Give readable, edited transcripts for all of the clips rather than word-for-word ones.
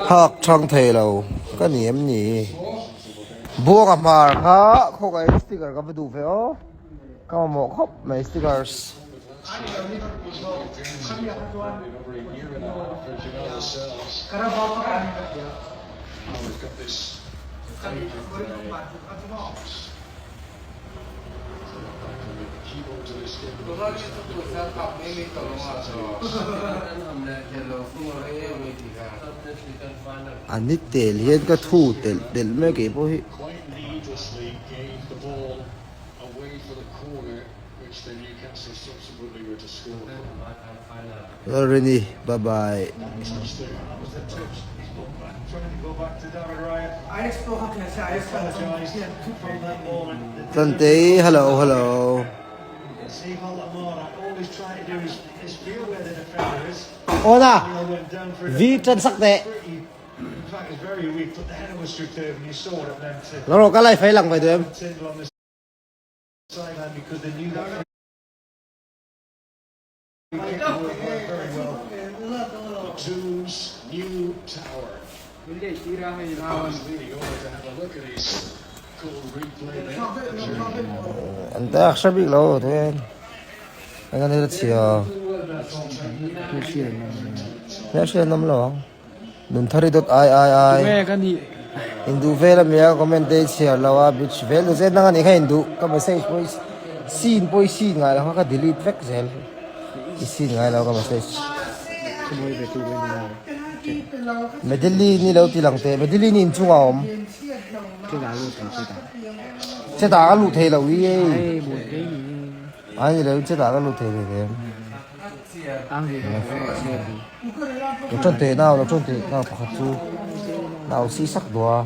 Hak chhang thei lo ka ni em ni? Buanga hmar kha khawngaihin sticker ka va duh ve aw. Ka mamawh khawp mai stickers. A ni tel hian ka thu telh telh mai kei pawh hi. Lalrini bye bye. Tlantei hello hello. Awna vi tan sak teh. Lo rawh ka live a i lang ve duh em? An tak hre bik lo chuan eng an hel chhia hmelhriat an awm lo ang Nunthari dawt ai ai ai induh vel ania comment te i chhiar lo a bitch vel ta zel nang anih kha induh ka message pawh i seen pawh i seen ngai lo kha ka delete vek zel i seen ngai lo ka message Madeline i lo ti lang teh Madeline i inchungah a awm chetah ka luh theih loh hi hei ai ni lo chetah ka luh theih ve ve. Lo ṭan teh nau, lo ṭan teh nau pakhat chu nau si sak duh a.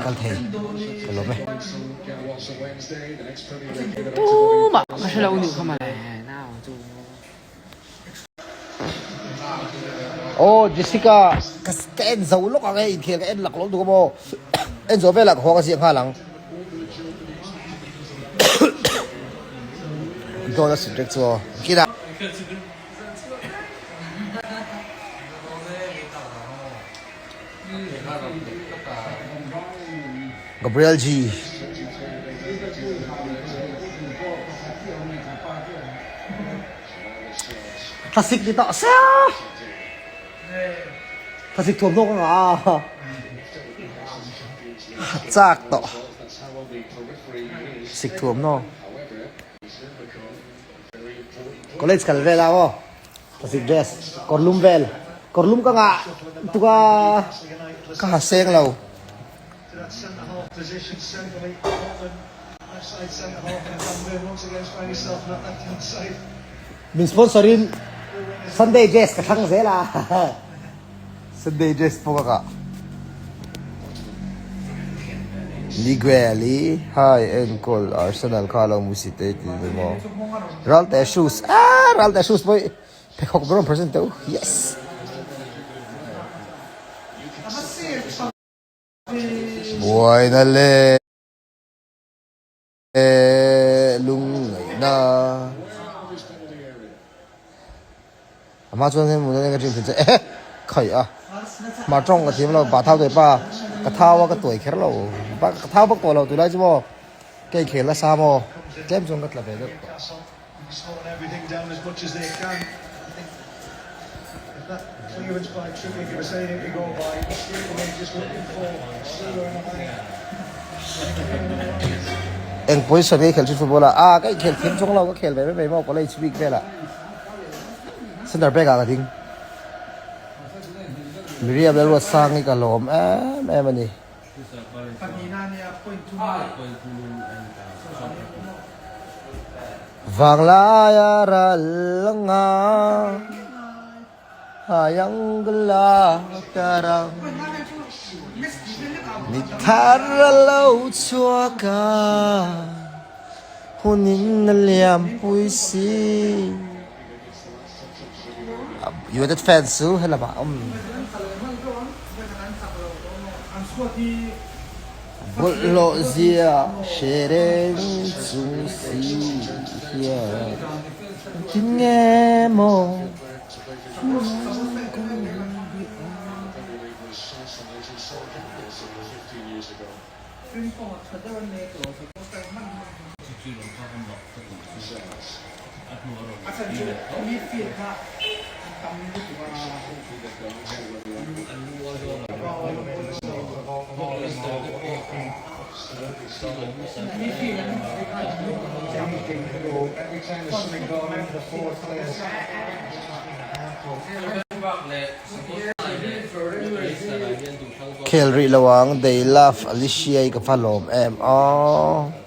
Kal thei ka lawm e. Tumah ka hre lo nih kha mawle nau chu. Aw Jessica ka ka en zo lawk ang e inkhel ka en lak lo duh maw en zawh velah ka haw ka ziah nghal ang dawt a subject chu aw kinah. Gabriel G. Thlasik ni tawh sia. Thlasik thuamhnaw ka ngah a. Chak tawh. Sik thuamhnaw. College kal vel a aw. Thlasik dress kawrlum vel. Kawrlum ka ngah tuk a ka ha seng lo. Min sponsor in Sunday dress ka thlang zel a. Sunday dress pawh ka kah. Miguel i hi enkawl Arsenal kha lo mu si te ti ni maw. Ralte shoes ah Ralte shoes pawh hi pheikhawk ber awm present teh u yes. Buaina leh lungngaihna A hma chuan hei muna ka dream thin che ehe khaih a hmar tawng ka thiam lo pa thau tuai pa ka thau a ka tuai kher lo pa ka thau bawk tawh lo tunlai chu maw ka inkhel nasa maw tlem chuan ka tla ve deuh tawh. Eng position nge i khelh thin football ah? Ah ka inkhel thiam chuang lo ka khel ve mai mai maw college week velah center back ah ka ding. Miriam Lalruatsangi ka lawm em em a ni. Vanglaia ral anga hayang gala karang Ni thar a lo chhuak a hunin a liam pui si United fans chu helamah a awm. Bawlhhlawh zia hre reng chung si hian engtin nge maw Khel rih lo ang, they love Alicia i ka va lawm em aww.